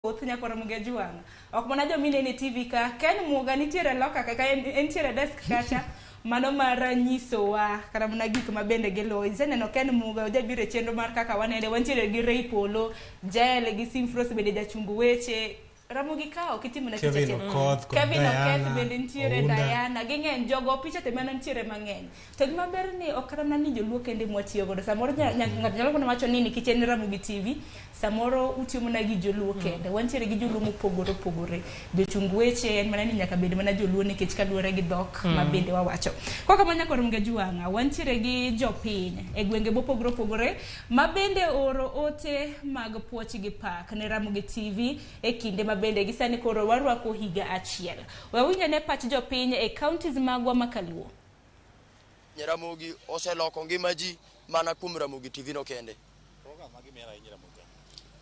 Thoth nyakwar Ramogi Ajwang'. Ok mana jominene e TV ka, Ken Muga nitiere loka kaka entiere desk kacha mano mar nyisowa kata mana gik ma bende giluwo. Iseneno Ken Muga ojabiro e chenro mar kaka wanene, wantiere gi Ray Polo, Jael gi Simfros bende jachung weche. Ramogi ka ok itimo na tich Kevin achiel. Okoth kod Kevin Okoth Diana, bende nitiere Ounda. Diana, ging'eny jogo picha te mana nitiere mang'eny. To gima ber ni ok kata mana ni joluo kende mwatiyo godo. Samoro ng'ato nyalo mana wacho ni nikech en Ramogi TV, samoro utiyo mana gi joluo kende. Wantiere gi joluo mopogore opogore. Jochung weche en mana ni nyaka bed mana joluo nikech kaluwore gi dhok ma bende wawacho. Kwa kamano nyaka Ramogi Ajwang'a, wantiere gi jopiny e gwenge mopogore opogore ma bende oro ote mag puoch gi pak ne Ramogi TV e kinde ma bende gi sani koro warwako higa achiel. Wawinj ane pach jopiny e counties magwa ma kaluo. Ramogi oseloko ngima ji mana kuom Ramogi TV no kende.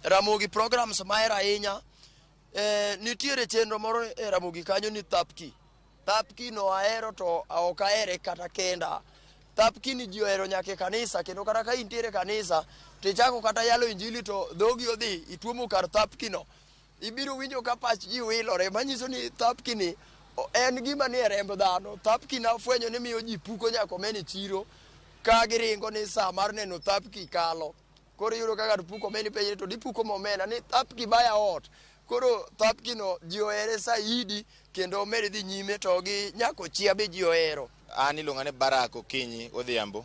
Ramogi programs mahero ahinya nitiere chenro moro e Ramogi kanyo ni Thapki. Thapki no ahero to ok ahere kata kenda. Thapki ni ji ohero nyaka e kanisa kendo kata ka intiere e kanisa tichako kata yalo injili to dhogi odhi ituomo kar Thapki no. Ibiro winjo ka pach ji wilore manyiso ni Thapki ni en gima nie remb dhano. Thapki nafwenyo ni miyo ji puko nyaka omena e chiro ka giringo ni saa mar neno Thapki kalo. Koro iyudo ka ng'ato puko omena ipenje to dipuko omena ni Thapki baya ot. Koro Thapki no ji ohere saidi kendo omed dhi nyime to gi nyako chia be ji ohero. An iluonga ni Barak Okinyi Odhiambo,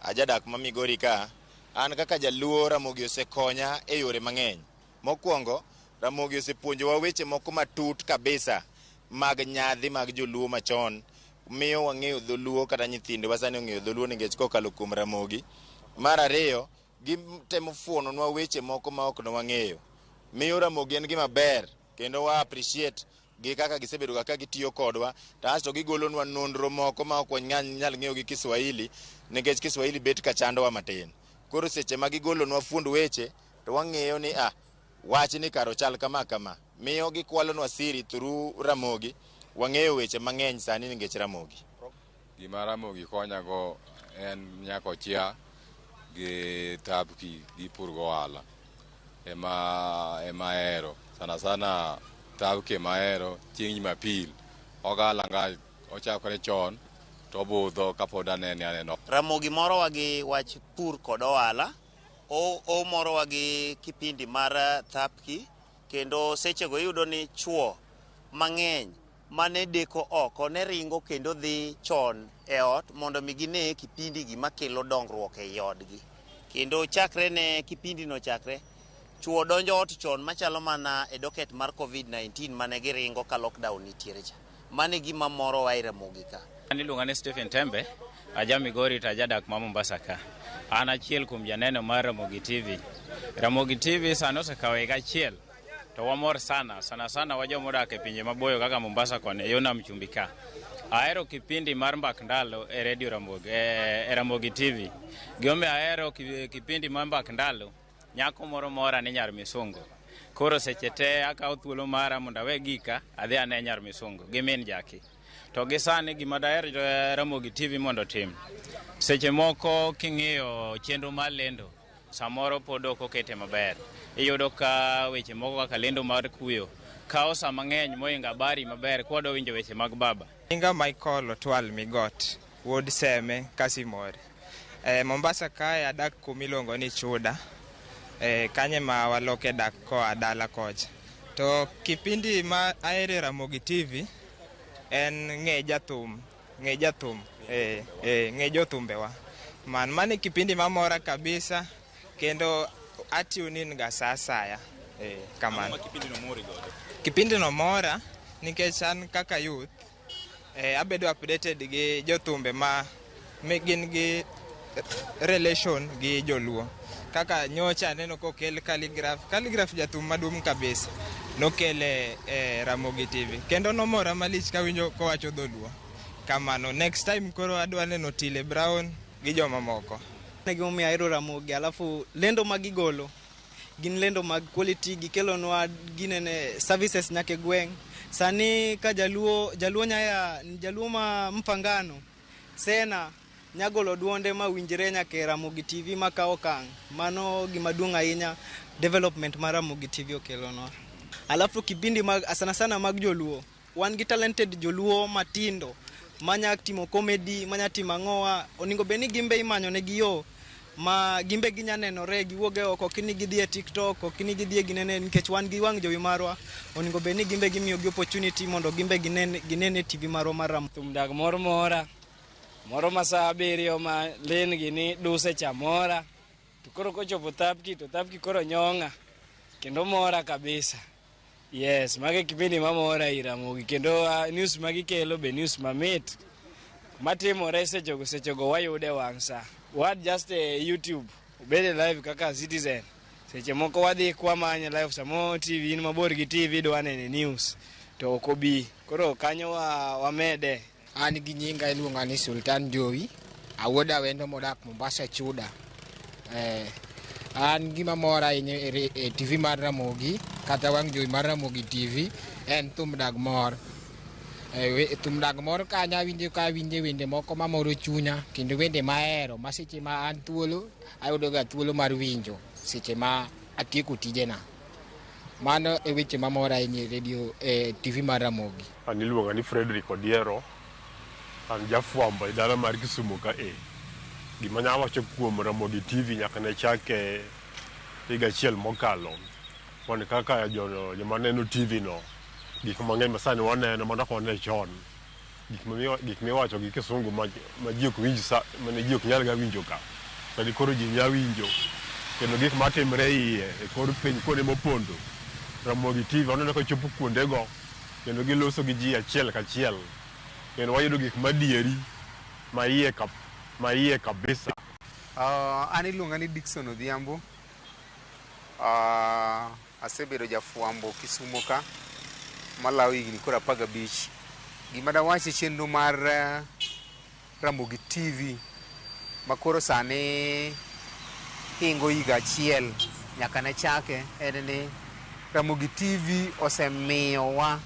ajadak ma Migori ka. An kaka jaluo Ramogi osekonya e yore mang'eny. Mokwongo, Ramogi osepuonjowa weche moko matut kabisa mag nyadhi mag joluo machon. Miyo wang'eyo dholuo kata nyithindwa sani ong'eyo dholuo nikech kokalo kuom Ramogi. Mar ariyo, gitemo fuononwa weche moko ma ok ne wang'eyo. Miyo Ramogi en gima ber kendo wa appreciate gi kaka gisebedo ka gitiyo kodwa to asto gigolonwa nonro moko ma ok wanyal ng'eyo gi Kiswahili nikech Kiswahili bet ka chandowa matin. Koro seche ma gigolonwa fuond weche to wang'eyo ni ah, wachni kar ochal kama kama. Miyo gikwalonwa siri through Ramogi, wang'eyo weche mang'eny sani nikech Ramogi. Gima Ramogi konyago en nyakochia gi Thapki gi pur gohala ema ahero sana sana Thapki ema ahero chieng' Jumapil ogala nga ochakore chon to obudho kapod anene aneno. Ramogi morowa gi wach pur kod ohala, omorowa gi kipindi mar Thapki kendo sechego iyudo ni chuo mang'eny mane deko oko ne ringo kendo dhi chon e ot mondo mi gine kipindi gi makelo dongruok ei odgi. Kendo chakre ne kipindi no chakre, chuo donjo ot chon machalo mana e docket mar COVID-19 mane giringo ka lockdown nitiere cha. Mano e gima morowa e Ramogi ka. An iluonga ni Stephen Tembe, aja Migori to ajadak ma Mombasa ka. An achiel kuom janeno mar Ramogi TV. Ramogi TV sani osekawo higa achiel to wamor sana sana sana wa joma odak e pinje maboyo kaka Mombasa koni e yo nam chumbi ka. Ahero kipindi mar Mbak Ndalo e Radio Ramogi, e Ramogi TV. Gimomiyo ahero kipindi mar Mbak Ndalo, nyako moro mora ni nyar misungu. Koro seche te akawo thuolo mara mondo awe gika adhi ane nyar misungu gi min Jaki. To gi sani gima daher Ramogi TV mondo otim. Seche moko king'iyo chenro mar lendo, samoro pod ok okete maber. Iyudo ka weche moko kaka lendo mar kuyo kawo sa mang'eny mohingo habari maber kwadwa winjo weche mag baba. Nyinga Michael Otwal Migot, wuod Seme Kasimori. Mombasa kae adak kumiluongo ni Chuda. Kanyo ema waloke dak koa dala kocha. To kipindi ma ahero e Ramogi TV en ng'e jathum, ng'e jathum, ng'e jothumbewa. Mano e kipindi mamora kabisa kendo a tune in ga sa asaya. Kamano. Kipindi no mora nikech an kaka youth abedo updated gi jothumbe ma gin gi relation gi joluo. Kaka nyocha aneno kokel Khaligraph. Khaligraph jathum maduong' kabisa. Nokele e Ramogi TV. Kendo nomora malich kawinjo kowacho dholuo. Kamano. Next time koro adwa neno Otile Brown gi jomamoko. Gimomiyo ahero Ramogi, alafu lendo ma gigolo gin lendo mag quality, gikelonwa ginene services nyaka e gweng'. Sani ka jaluo, jaluo nyaya, jaluo ma Mfangano, Sena nyagolo duonde ma winjre nyaka e Ramogi TV makawo okang'. Mano gima duong' ahinya development mar Ramogi TV okelonwa. Alafu kipindi mag sana sana mag joluo. Wan gi talented joluo matindo manya timo comedy, manya timo ang'owa. Onego bed ni gimbe imanyo negi yo ma gimbe ginya nenore giwuog e oko, ok ni gidhi e TikTok, ok ni gidhi e ginene, nikech wan gi wang' jowi marwa. Onego bed ni gimbe gimiyo gi opportunity mondo gimbe ginen ginene TV marwa mar Ramogi. Thum dag moro mora moro ma saa 7 ma lin gini duse cha mora to koro kochopo thapki to thapki koro nyong'a kendo mora kabisa. Yes, mage kipindi mamora ir Ramogi kendo news magikelo be news mamit matimore sechego sechego wayude wang' sa. Wat just YouTube obede live kaka Citizen. Seche moko wadhi kwamanye live, samo TV in mabor gi TV idwa nene news to ok obi. Koro kanyo wamede. An gi nyinga iluonga ni Sultan Jowi, awuod Awendo modak Mombasa Chuda. An gima mora ahinya e TV mar Ramogi kata wang' jowi mar Ramogi TV en thum dag mor. Thum dag mor kanyo awinjo ka awinjo wende moko mamoro chunya kendo wende mahero ma seche ma an thuolo ayudo ga thuolo mar winjo seche ma atieko tijena. Mano e weche mamora ahinya e radio TV mar Ramogi. An iluonga ni Frederick Odiero, an jafwambo e dala mar Kisumu ka e. Gima anyalo wacho kuom Ramogi TV nyaka ne chake higa achiel mokalo, wan kaka joma neno TV no, gik mang'eny ma sani waneno mane ok wane chon. Gik miwacho gi kisungu ma ji ok winj mane ji ok nyal ga winjo ka. Sani koro ji nya winjo. Kendo gik matimre iye e kor piny kuonde mopondo. Ramogi TV waneno ka chopo kuondego kendo giloso gi ji achiel kachiel. Kendo wayudo gik madieri ma iye kabisa. An iluonga ni Dickson Odhiambo. Asebedo jafwambo Kisumo ka malawo higni koro 15. Gima dawach e chenro mar Ramogi TV ma koro sani hingo higa achiel nyaka ne chake en ni Ramogi TV osemiyowa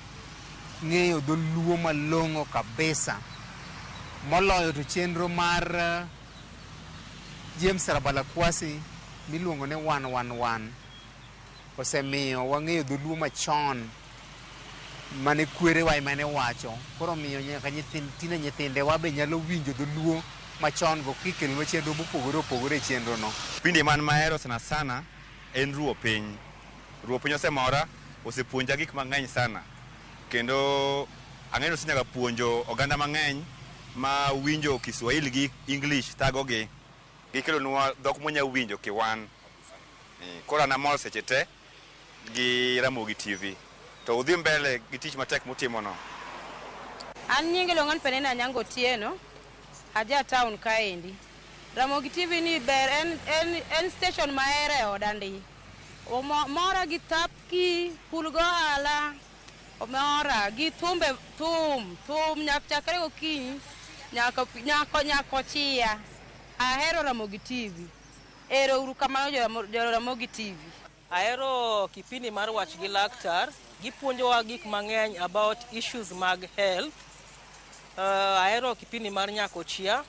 ng'eyo dholuo malong'o kabisa moloyo to chenro mar James Rabalakwasi miluongo ni 111 osemiyo wang'eyo dholuo machon mane kwerewa ema ne wacho. Koro omiyo nyaka tinde nyithindewa be nyalo winjo dholuo machon go kikelonwa chenro mopogore opogore e chenro no. Kipindi man mahero sana sana en Ruo Piny. Ruo Piny osemora, osepuonja gik mang'eny sana. Kendo ang'eyo ni osenyaka puonjo oganda mang'eny ma winjo Kiswahili gi English thagogi. Gikelonwa dhok mwanya winjo kiwan. Koro an amor seche te gi Ramogi TV. To udhi mbele gi tich matek mutimono. An nyinge iluonga ni Penina Anyango Otieno, aja town kaendi. Ramogi TV ni ber en station mahero e oda ndi. Mora gi thapki, pul gohala, mora gi thumbe thum, thum nyaka chakre gokinyi nyaka ochiya. Ahero Ramogi TV. Ero uru kamano jo Ramogi TV. Ahero kipindi mar Wach gi Laktar. Gipuonjowa gik mang'eny about issues mag health. Ahero kipindi mar Nyakochia.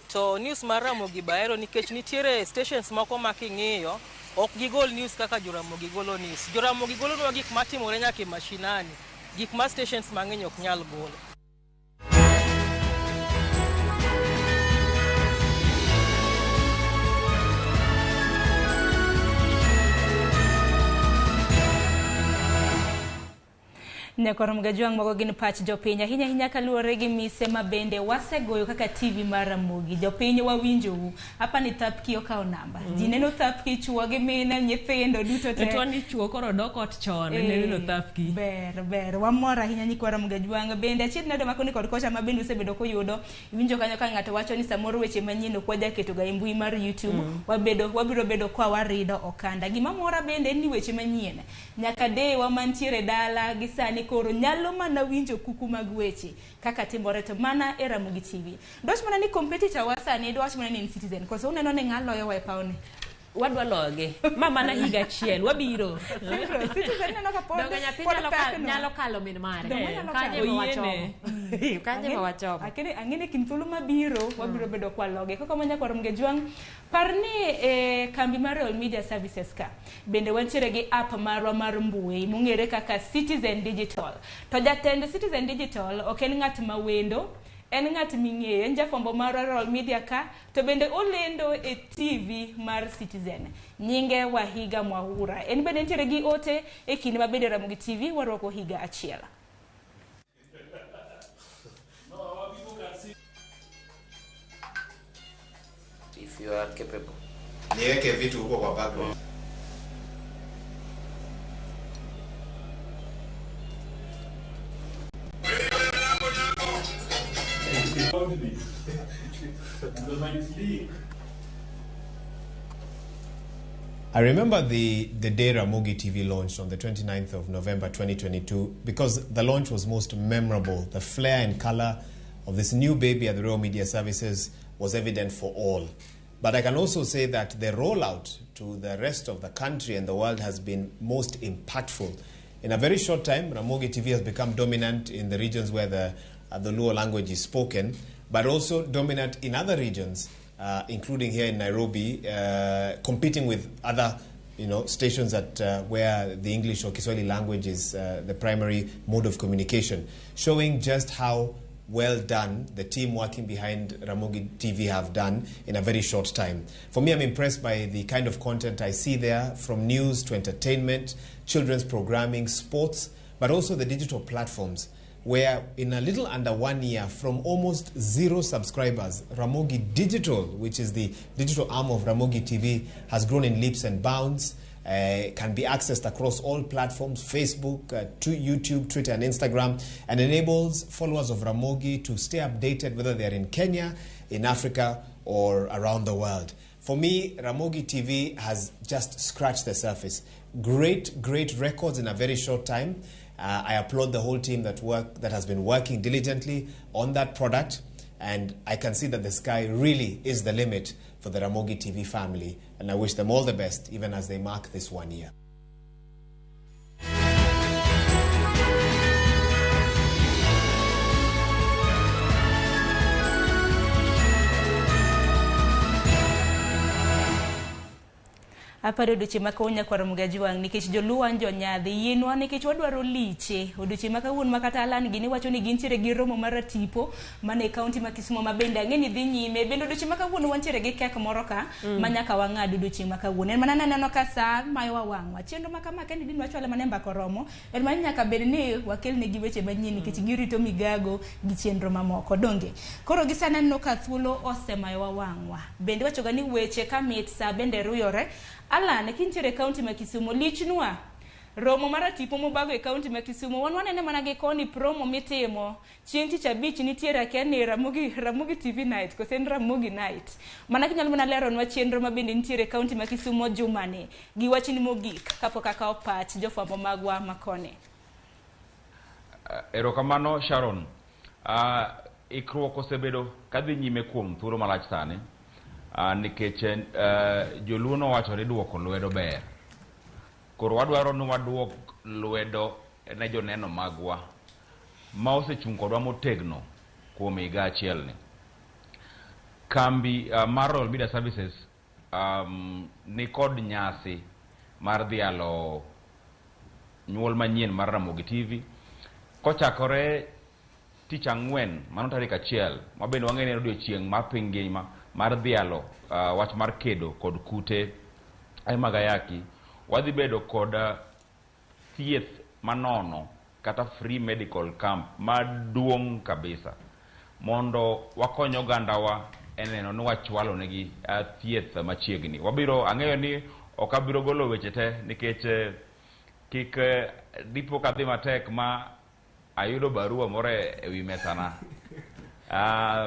To news mar Ramogi be ahero nikech nitiere stations moko ma king'iyo ok gigol news kaka Joramogi golo news. Joramogi golonwa gik matimore nyaka e mashinani, gik ma stations mang'eny ok nyal golo. Nyakoro Mgajwang' mago gin pach jopiny ahinya ahinya kaluwore gi mise ma bende wasegoyo kaka TV mar Ramogi. Jopiny wawinjou. Hapa ni thapki okawo namba. Ji neno thapki, chuo gi mine, nyithindo duto te. To ni chuo koro dok ot chon ne neno thapki. Ber ber, wamor ahinya nyikwa Ramogi Ajwang'. Bende achiel nade makoni kod kocha ma bende usebedo kuyudo. Iwinjo kanyo ka ng'ato wacho ni samoro weche manyien ok wajaketoga e mbui mar YouTube. Wabiro bedo kwa warido okanda. Gima mora bende en ni weche manyien. Nyaka dewa mantiere dala gi sani koro nyalo mana winjo kuku mag weche kaka timore to mana e Ramogi TV. Dwach mana ni competitor wa sani dwach mana ni en Citizen. Koso uneno ni ng'a loyowa e pawni? Wadwa loge. Ma mana higa achiel, wabiro. Citizen neno ka pod Donge nyathi pod nyalo, pekno. nyalo kalo min mare. Donge nyalo Kanye kalo. ma wachomo. Kanye ma wachomo. Ang'e kind thuolo mabiro wabiro bedo kwaloge. Kaka manya kwaro Mgejwang', par ni e kambi mar Royal Media Services ka bende wantiere gi app marwa mar mbui mong'ere kaka Citizen Digital. To jatend Citizen Digital ok en ng'at ma wendo, en ng'at ming'eyo, en jafwambo mar Royal Media ka, to bende olendo e TV mar Citizen. Nyinge Wahiga Mwaura. En bende nitiere gi ote e kinde ma bende Ramogi TV warwako higa achiel. If you are capable. Niweke vitu huko kwa background. I remember the day Ramogi TV launched on the 29th of November 2022 because the launch was most memorable. The flair and color of this new baby at the Royal Media Services was evident for all. But I can also say that the rollout to the rest of the country and the world has been most impactful. In a very short time, Ramogi TV has become dominant in the regions where the Luo language is spoken, but also dominant in other regions, including here in Nairobi, competing with other stations that where the English or Kiswahili language is the primary mode of communication, showing just how well done the team working behind Ramogi TV have done in a very short time. For me, I'm impressed by the kind of content I see there, from news to entertainment, children's programming, sports, but also the digital platforms, where in a little under 1 year, from almost 0 subscribers, Ramogi Digital, which is the digital arm of Ramogi TV, has grown in leaps and bounds, can be accessed across all platforms, Facebook, to YouTube, Twitter, and Instagram, and enables followers of Ramogi to stay updated whether they are in Kenya, in Africa, or around the world. For me, Ramogi TV has just scratched the surface. Great, great records in a very short time. I applaud the whole team that has been working diligently on that product, and I can see that the sky really is the limit for the Ramogi TV family, and I wish them all the best even as they mark this 1 year. Aparo odiochieng' ma kawuono nyakwar Mgajwang' nikech joluo wan jonyadhi yienwa nikech wadwaro liche odiochieng' ma kawuono ma kata Alan gini wacho ni gintiere gi romo mar tipo mane kaunti ma Kisumu ma bende ang'e ni dhi nyime. Bende odiochieng' ma kawuono wantiere gi kek moro ka ma nyaka wang'ad odiochieng' ma kawuono. En mana naneno ka saa mayowa wang'wa chenro ma kama kende din wachwale mana e mbaka oromo en mana nyaka bed ni wakelnegi weche manyien nikech girito migago gi chenro mamoko donge. Koro gi sani aneno ka thuolo osemayowa wang'wa. Bende wachoga ni weche ka mit saa bende ruyore. Alan, kintiere e kaunti ma Kisumu, lichnwa romo mar tipo mobago e kaunti ma Kisumu wan wanene mana gi koni promo mitimo chieng' tich abich nitiere akia ni Ramogi TV night kose en Ramogi night. Mana kinyalo mana leronwa chenro ma bende nitiere e kaunti ma Kisumu jumani gi wachni mogik kapok akawo pach jofwambo magwa makoni. Erokamano Sharon. Ikruok osebedo kadhi nyime kuom thuolo malach sani. Nikech joluo nowacho ni duoko lwedo ber. Koro wadwaro ni waduok lwedo ne joneno magwa ma osechung' kodwa motegno kuom higa achiel ni. Kambi mar Royal Media Services ni kod nyasi mar dhialo nyuol manyien mar Ramogi TV kochakore tich ang'wen mano tarik 1 ma bende wang'eyo ni en odiochieng' mar piny ngima mar dhialo wach mar kedo kod kute mag ayaki. Wadhi bedo kod thieth manono kata free medical camp maduong' kabisa mondo wakony ogandawa e neno ni wachwalo negi thieth machiegni. Wabiro ang'eyo ni ok abiro golo weche te nikech kik dipo kadhi matek ma ayudo barua moro e wi mesana.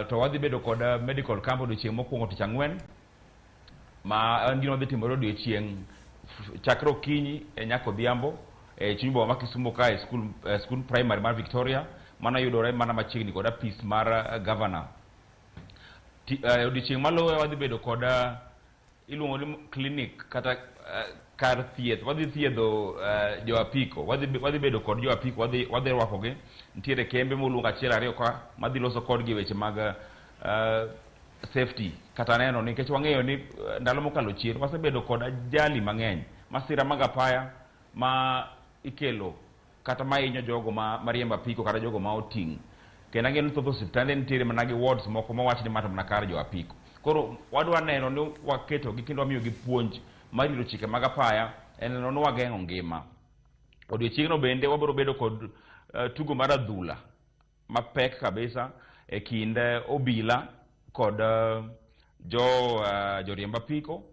To wadhi bedo kod medical camp odiochieng' mokwongo tich ang'wen ma en gima dhi timore odiochieng' chakre okinyi nyaka odhiambo e chuny boma ma Kisumu ka e school primary mar Victoria mano yudore mana machiegni kod apis mar governor. Odiochieng' maluwe wadhi bedo kod iluongo ni clinic kata kar thieth. Wadhi thiedho jo apiko, wadhi bedo kod jo apiko, wadhi rwakogi. Nitiere kembe moluong achiel ariyo ka madhi loso kodgi weche mag safety kata neno, nikech wang'eyo ni ndalo mokalo chien wasebedo kod ajali mang'eny, masira mag apaya ma ikelo kata mahinyo jogo ma mariembo apiko kata jogo ma oting'. Kendo ang'eyo ni thoth osiptande nitiere mana gi wards moko mawach ni mato mana kar jo apiko. Koro wadwa neno ni waketogi kendo wamiyogi puonj mar rito chike mag apaya e neno ni wageng'o ngima. Odiochieng'no bende wabiro bedo kod tugo mar adhula mapek kabisa e kind obila kod joriemb apiko.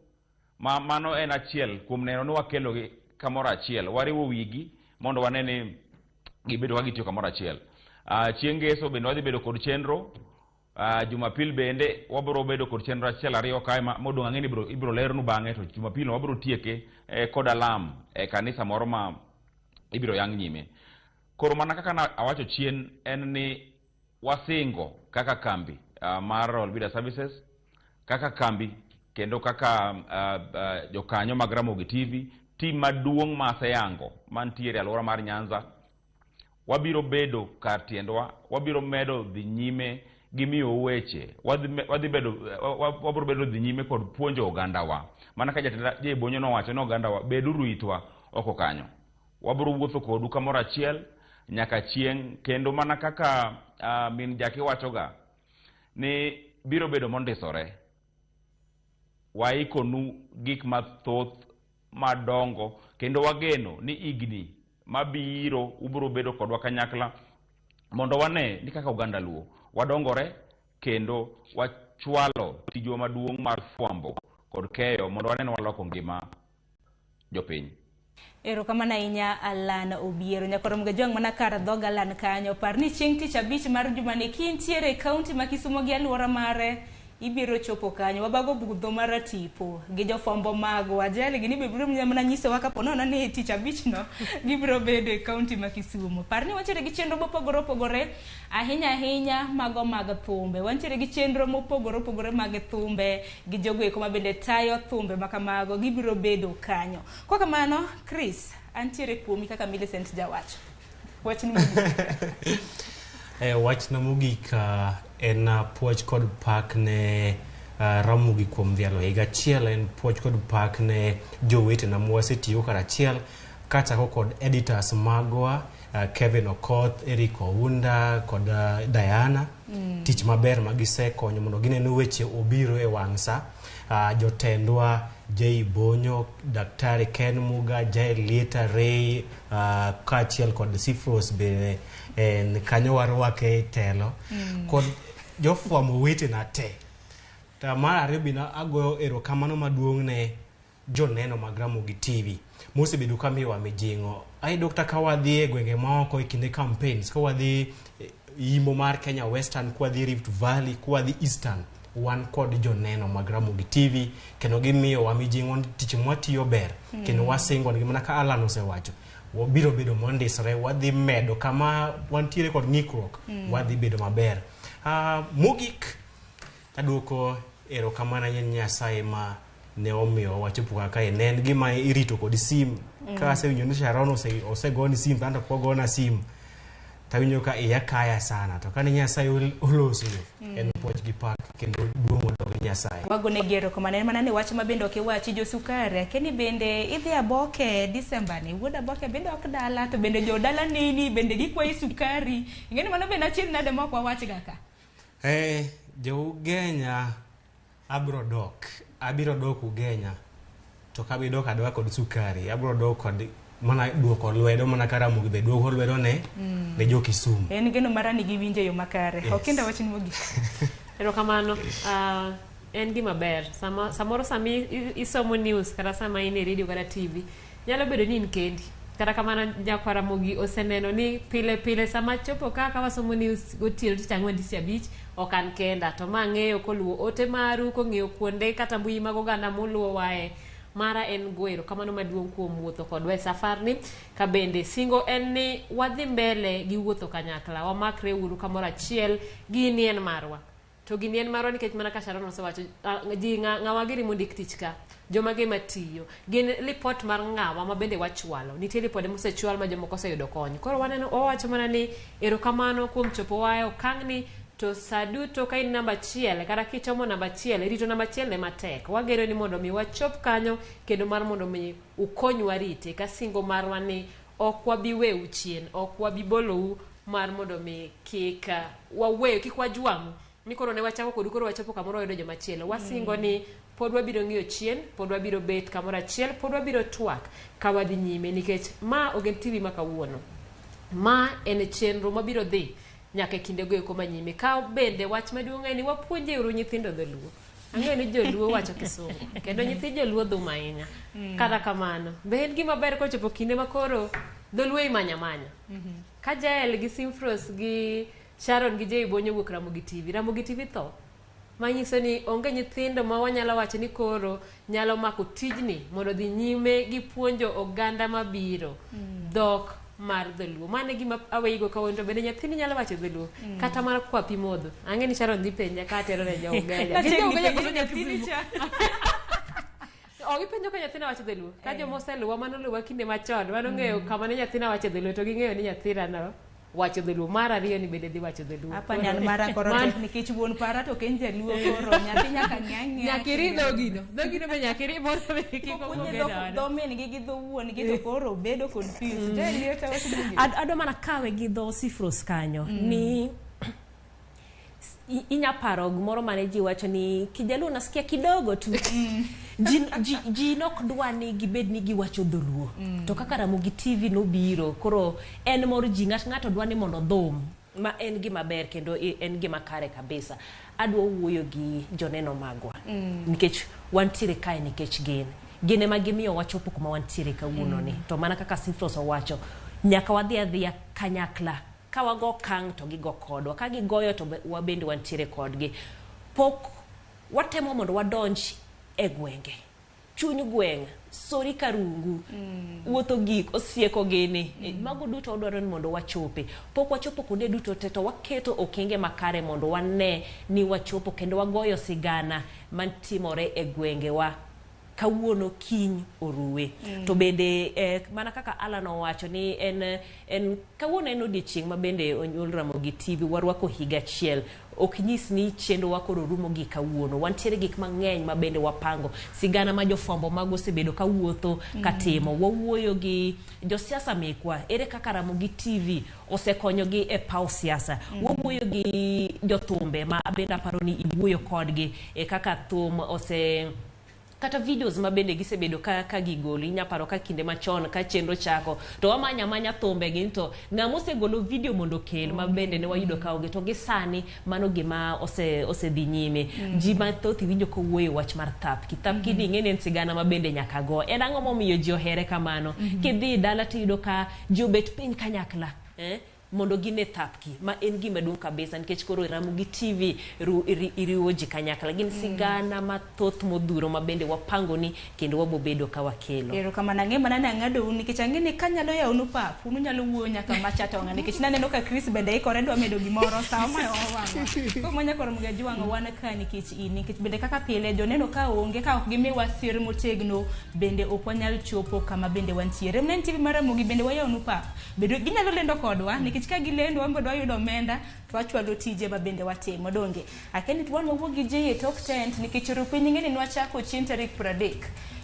Ma mano en achiel kuom neno ni wakelogi kamoro achiel, wariwo wigi mondo wane ni gibedo ka gitiyo kamoro achiel. Chieng' ngeso bende wadhi bedo kod chenro. Jumapil bende wabiro bedo kod chenro achiel ariyo kae modong' ang'e ni ibiro lernu bang'e, to Jumapil no wabiro tieke kod alam e kanisa moro ma ibiro yang nyime. Koro mana kaka na awacho chien en ni wasingo kaka kambi mar Royal Media Services, kaka kambi kendo kaka jokanyo mag Ramogi TV, tim maduong' ma aseyango mantiere e alwora mar Nyanza, wabiro bedo kar tiendwa, wabiro medo dhi nyime gi miyo weche, wabiro bedo dhi nyime kod puonjo ogandawa. Mana ka jatend Jay Bonyo nowacho ni ogandawa, beduru itwa oko kanyo. Wabiro wuotho kodu kamoro achiel nyaka chieng', kendo mana kaka min Jaki wachoga ni biro bedo mondisore. Waikonu gik mathoth madongo kendo wageno ni higni mabiro ubiro bedo kodwa kanyakla mondo wane ni kaka oganda Luo wadongore kendo wachwalo tijwa maduong' mar fwambo kod keyo mondo wane ni waloko ngima jopiny. Erokamano ahinya Alan Obiero. Nyakoro Mgajwang' mana kar dhog Alan kanyo. Par ni chieng' tich abich mar jumani kintiere e kaunti ma Kisumo gi alwora mare, ibiro chopo kanyo. Wabago budho mar tipo gi jofwambo magwa. Jali gini be biro mana nyisowa kapo nono ni tich abich no gibiro bedo e kaunti ma Kisumo. Par ni wantiere gi chenro mopogore opogore ahinya ahinya mago mag thumbe. Wantiere gi chenro mopogore opogore mag thumbe gi jogo eko ma bende tayo thumbe ma kamago gibiro bedo kanyo. Kwa kamano, Chris, antiere kuomi kaka Millicent jawacho. Wachni mogik. Wachna mogik en puoch kod pak ne Ramogi kuom dhialo higa achiel, en puoch kod pak ne jowetena mwasetiyo karachiel, kachako kod editors magwa Kevin Okoth, Eric Ounda kod Diana. Tich maber ma gisekonyo mondo gine ni weche obiro e wang' sa. Jotendwa Jay Bonyo, Daktari Ken Muga, Jael Lieta Ray, kaachiel kod Sifros bende en kanyo warwake e telo. Kod jofwambo wetena te. To mar ariyo bende agoyo erokamano maduong' ne joneno mag Ramogi TV mosebedo ka miyowa mijing'o. Ayudo kata ka wadhi e gwenge maoko e kinde campaigns, ka wadhi yimbo mar Kenya Western, ka wadhi Rift Valley, ka wadhi Eastern, wan kod joneno mag Ramogi TV kendo gimiyowa mijing'o ni tich mwatiyo ber. Kendo wasingo negi mana ka Alan osewacho, wabiro bedo mondisore, wadhi medo kama wantiere kod ng'ikruok, wadhi bedo maber. Mogik, aduoko erokamano ne Nyasaye ma ne omiyo wachopo kaka ne en gima irito kod sim. Ka asewinjo ni Sharon osegoni sim, to an to pok ogona sim, tawinjo ka iya kaya sana. To kane Nyasaye oloso yo, en puoch gi pak kendo duong' odog ne Nyasaye. Wagonegi erokamano. En mana ni wach ma bende ok iwachi jo sukari. Akia bende idhi Aboke December ni. Wuod Aboke bende ok dala, to bende jo dala neni, bende gikwayi sukari. Ing'e ni mano bende achiel nade ma ok wawach ga ka? Jo Ugenya abiro dok. Abiro dok Ugenya. To ka abiro dok adoka kod sukari, abiro dok kod mana duoko lwedo, mana ka Ramogi be duoko lwedo ne, ne jo Kisumu. En geno mara ni giwinjo e yo makare. Yes. Okinda wachni mogik. Erokamano. En gima ber. Samoro sama isomo news kata sama in e radio kata TV, nyalo bedo ni in kendi. Kata kamano nyakwar Ramogi oseneno ni pile pile sama chopo ka wasomo news gotieno tich ang'wen tich abich, ok an kenda. To ma ang'eyo koluwo ote maru, kong'iyo kuonde kata mbui mag oganda muluwowae. Mara en goyo erokamano maduong' kuom wuotho kodwa e safarni. Ka bende singo en ni wadhi mbele gi wuotho kanyakla, wamakre uru kamoro achiel, gini en marwa. To gini en marwa nikech mana ka Sharon osewacho, ji ng'awa giri mondik tich ka, joma gi matiyo. Gin lipot mar ng'awa ma bende wachwalo. Nitie lipode mosechwal ma jomoko oseyudo kony. Koro waneno wawacho mana ni erokamano kuom chopo wa e okang'ni to sa duto ka in namba achiel kata kichomo namba achiel, rito namba achiel ema tek. Wageno ni mondo mi wachop kanyo kendo mar mondo mi ukonywa rite ka singo marwa ni ok wabi weu chien, ok wabi bolou mar mondo mi kik waweyo, kik wajwang'u. Ni koro ne wachako kodu koro wachopo kamoro wayudo joma chielo. Wasingo ni pod wabiro ng'iyo chien, pod wabiro bet kamoro achiel, pod wabiro twak ka wadhi nyime nikech ma Ogen TV ma kawuono. Ma en chenro mabiro dhi nyaka e kindego eko manyime. Ka bende wach maduong' en ni wapuonje uru nyithindo dholuo. Ang'eyo ni joluo wacho kisungu kendo nyithi joluo dhum ahinya. Kata kamano, be en gima ber kochopo kinde ma koro dholuo imanya manya. Ka Jael gi Simfros gi Sharon gi Jay Bonyo wuok Ramogi TV, Ramogi TV tho. Manyiso ni onge nyithindo ma wanyalo wacho ni koro nyalo mako tijni mondo dhi nyime gi puonjo oganda mabiro dhok mar dholuo. Mano e gima aweyigo kawuono to bende nyathini nyalo wacho dholuo kata mar kwa pi modho. Ang'e ni Sharon dhi penja ka atero ne jo Ugenya. Gin jo Ugenya koso nyathini jo cha. Ok gipenjo ka nyathina wacho dholuo. Ka joma oseluwa manoluwa kinde machon manong'eyo kama ne nyathina wacho dholuo to ging'eyo ni nyathina no wacho dholuo. Mar ariyo ni bende dhi wacho dholuo. Apa ni an mara koro tek nikech wuon para to ok en jaluo koro nyathi nyaka ng'e ang'eya. Nyaka iri dhogino. Dhogino be nyaka iri mondo mi kik Kopuonje owuog e dala. dho min gi gi dho wuon gi to koro bedo confused. Jael lieta wach mogik. Adwa mana kawe gi dho Sifros kanyo ni inya paro gimoro mane ji wacho ni kijaluo nasikia kidogo tu. Ji nok dwa ni gibed ni giwacho dholuo. To kaka Ramogi TV nobiro, koro en mor ji ng'ato dwa ni mondo dhum, ma en gima ber kendo en gima kare kabisa. Adwa wuoyo gi joneno magwa. Nikech wantiere kae nikech gin. Gin ema gimiyo wachopo kuma wantiere kawuono ni. To mana kaka Sifros owacho, nyaka wadhi adhiya kanyakla. Ka wago okang' to gigo kodwa, ka gigoyo to wabende wantiere kodgi. Pok watemo mondo wadonj e gwenge, chuny gweng', sori karungu, wuotho gik, osieko gini. Mago duto wadwaro ni mondo wachope. Pok wachopo kuonde duto te to waketo okenge makare mondo wane ni wachopo kendo wagoyo sigana mantimore e gwengewa. Kawuono kiny oruwe. To bende mana kaka Alan owacho ni en kawuono en odiechieng' ma bende onyuol Ramogi TV warwako higa achiel. Ok nyis ni chenrowa koro rumo gi kawuono. Wantiere gik mang'eny ma bende wapango. Sigana ma jofwambo mago osebedo kawuotho katimo. Wawuoyo gi josiasa mekwa. Ere kaka Ramogi TV osekonyogi e paw siasa. Wawuoyo gi jothumbe ma bende aparo ni iwuoyo kodgi e kaka thum ose kata videos ma bende gisebedo ka gigolo. Inya paro ka kinde machon ka chenro chako to wamanya amanya thumbe gi to ng'ama osegolo video mondo okel ma bende ne wayudo ka onge to gi sani mano gima osedhi nyime. Ji mathoth iwinjo kowuoyo wach mar thapki. Thapki ni ing'e ni en sigana ma bende nyaka go. En ang'o momiyo ji ohere kamano? Kidhi dala tiyudo ka ji obet piny kanyakla. Mondo gine thapki ma en gima duong' kabisa nikech koro Ramogi TV iriwo ji kanyakla. Gin sigana mathoth modhuro ma bende wapango ni kendo wabobedo ka wakelo. Erokamano. Ang'e mana ni ang'adou nikech ang'e ni kanyalo yawonu pap, un unyalo wuoyo nyaka macha to ng'a nikech naneno ka Chris bende ikore dwa medo gimoro sa ma owang'o. Koro manya koro mga jwang'o wan ka nikech in, nikech bende kaka pile joneno ka onge ka ok gimiwa sir motegno bende ok wanyal chopo kama bende wantiere. Remnen TV mar Ramogi bende wayawonu pap. Bende ginyalo lendo kodwa nikech ka gilendo wan bende wayudo omenda to wachwalo tije ma bende watimo donge. Akeni wan wawuok gi Jay e tok tent nikech rupiny ing'e ni nwachako chieng' tarik 30.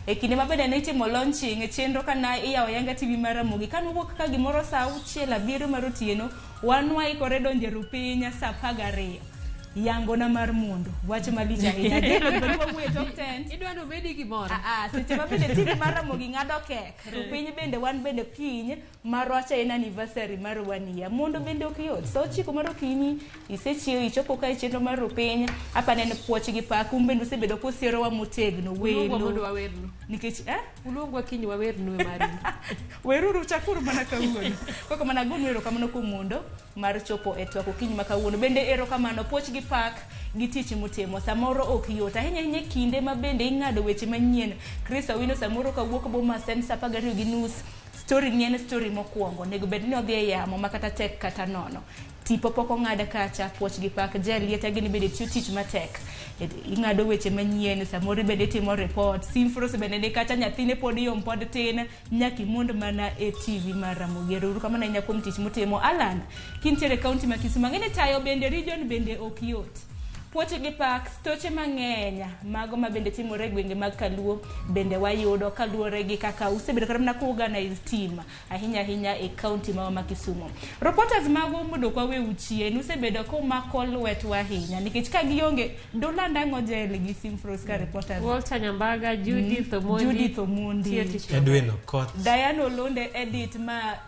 E kinde ma bende ne itimo launching e chenro kana iyawo Yanga TV mar Ramogi ka nwawuok ka gimoro sa 6 7 mar otieno wan waikore donjo e rupiny sa 12. Yangona mar mondo wach malich ahinya. Jay bende wawuoyo e tok tent. Idwa ni obedi gimoro. Seche ma bende TV mar Ramogi ng'ado kek. Rupiny bende wan bende kiny marwa cha en anniversary mar 1 year. Mondo bende ok yot. Sa 9 mar okinyi isechiewo ichopo ka e chenro mar rupiny. Apa ne en puoch gi pak. Un bende usebedo kusierowa motegno. Uluongwa Welo. mondo wawernu. Nikech, Uluongwa kiny wawernu e maru. Weruru chakuru mana kawuono. Koko mana gonu erokamano kuom mondo mar chopo e twak okinyi ma kawuono. Bende erokamano puoch gi pak gi tich mutimo. Samoro ok yot. Ahinya ahinya kinde ma bende ing'ado weche manyien. Chris Awino samoro kawuok Bomas en sa 12:30. Story ni en story mokwongo, onego bed ni odhi e yamo ma kata tek kata nono. Tipo pok ong'ad kacha, puoch gi pak jalieta gini bende tiyo tich matek. Ing'ado weche manyien, samoro bende itimo report. Simfros bende ni kacha, nyathine pod yom pod tin, nyaka imond mana e TV mar Ramogi. Ero uru kamano ahinya kuom tich mutimo. Alan, kintiere e kaunti ma Kisumu, ang'e ni tayo bende region bende ok yot. Puoch gi pak, stoche mang'eny, mago ma bende timore e gwenge mag Kaluo bende wayudo kaluwore gi kaka usebedo kata mana ku organize team ahinya ahinya e kaunti mawa ma Kisumu. Reporters mago mondo ok waweu chien, usebedo kumako lwetwa ahinya nikech ka gionge duland ang'o jel gi Simfros ka reporters. Walter Nyambaga, Judith Omondi. Judith Omondi. Tiyo tich maber. Edwin Okoth. Diana Olonde edit ma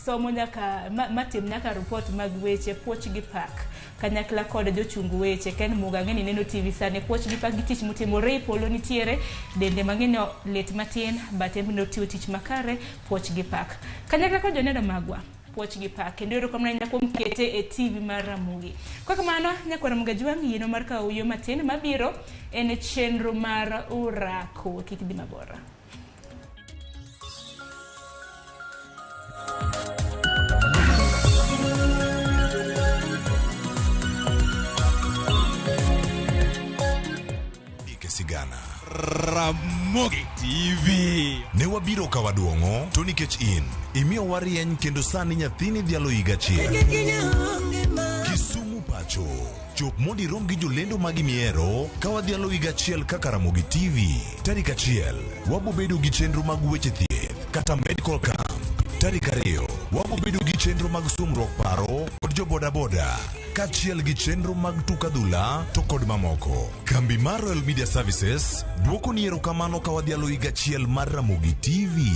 somo nyaka ma, matim nyaka report mag weche puoch gi pak kanyakla kod jochung weche Ken Muga ang'e ni neno TV sani puoch gi pak gi tich mutimo Ray Polo nitiere dende mang'e ni let matin but en bende otiyo tich makare puoch gi pak kanyakla kod joneno magwa puoch gi pak kendo erokamano ahinya kuom kete e TV mar Ramogi. Kwa kamano nyakwar Ramogi Ajwang' yieno mar kawo yo matin mabiro en chenro mar orako kik dhi mabor. Ike sigana. Ramogi TV. Ne wabiro ka waduong'o to nikech in imiyo warieny kendo sani nyathini dhialo higa achiel. Kisumu pacho. Chop mondo irom gi jolendo magi mihero ka wadhialo higa achiel kaka Ramogi TV. Tarik 1 wabobedo gi chenro mag weche thieth kata medical camp. Tarik 2 wabobedo gi chenro mag sumruok paro kod jo bodaboda kaachiel gi chenro mag tuk adhula to kod mamoko. Kambi mar Royal Media Services dwoko ni erokamano ka wadhialo higa achiel mar Ramogi TV.